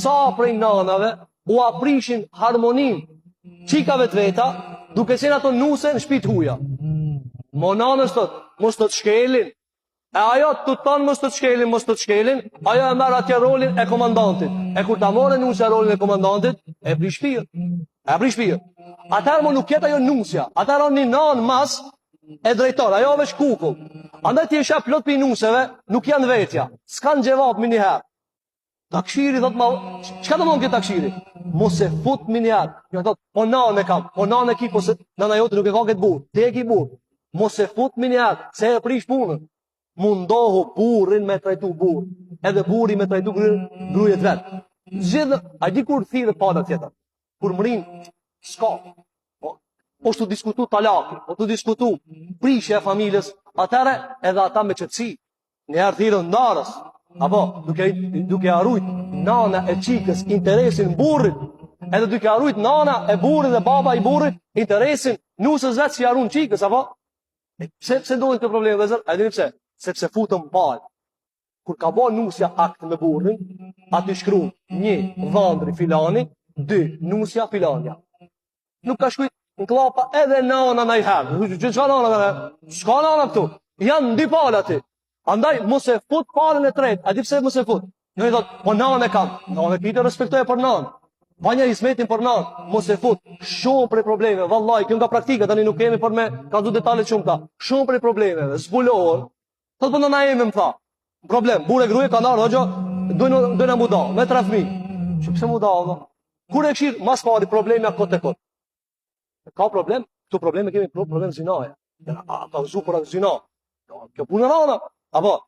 Sa prej nanave ua prishin harmoninë çikave të veta, duke qenë ato nuse në shpi të huja. Mo nanës thot, mos të të shkelin. E ajo të thonë mos të të shkelin, mos të të shkelin, ajo e merr atje rolin e komandantit. E kur ta marrë nusja rolin e komandantit, e prish shpijën. E prish shpijën. Atëherë mo nuk jet ajo nusja, atëherë një nanë mas e drejton, ajo veç kukull. Andaj ti e sheh plot prej nuseve, nuk janë vetja, s'kanë xhevap menjëherë. Ta kshiri, thot ma, çka do mon këtë ta kshiri? Mos e fut menjëherë. Jo, thot, po nanë e kam, po nanë e ki, po se nana jote nuk e ka këtë burrë, ti e ki burrë. Mos e fut menjëherë, se e prish punën. Mundohu burrin me trajtu burrë, edhe burri me trajtu gruje të vet. Gjithë, a di kur thirret pala tjetër? Kur mrin, s'ka. Po, është tu diskutu talaki, po tu diskutu prishja e familjes, atëherë edhe ata me qetësi, Njëherë thirren ndarës, apo duke, duke ia rujt nana e çikës interesin burrit, edhe duke ia rujt nana e burrit dhe baba i burrit interesin nusës vet si ia run çikës, apo? E pse, pse ndodhin këto probleme, vëllezër? A e dini pse? Sepse futën palë. Kur ka bo nusja akt me burrin, aty shkruan një dhandri filani, dy nusja filanja. Nuk ka shkrujt në klapa edhe nana najherë. Që çka nana dhe S'ka nana këtu. Janë dy palë aty. Andaj, mos e fut palën e tretë. A di pse mos e fut? Njëri thot, po nanë e kam. Nanë e ki, respektoje për nanë. Banja hizmetin për nanë. Mos e fut. Shumë prej problemeve. Vallaj, kjo nga praktika, tani nuk kemi për me kallzu detalet shumta. Shumë prej problemeve. Zbulohen. Thot, po nana eme më tha. Problem, burrë e gruje kanë ardhur hoxha, dojnë dojnë m'u da, me tre fëmijë. Që pse m'u da, valla? Kur e kshir, mas pari problemi a kot e kot. Ka problem, këtu probleme kemi problem zinaje. A ka zu për zina. Kjo punë rana. Apo?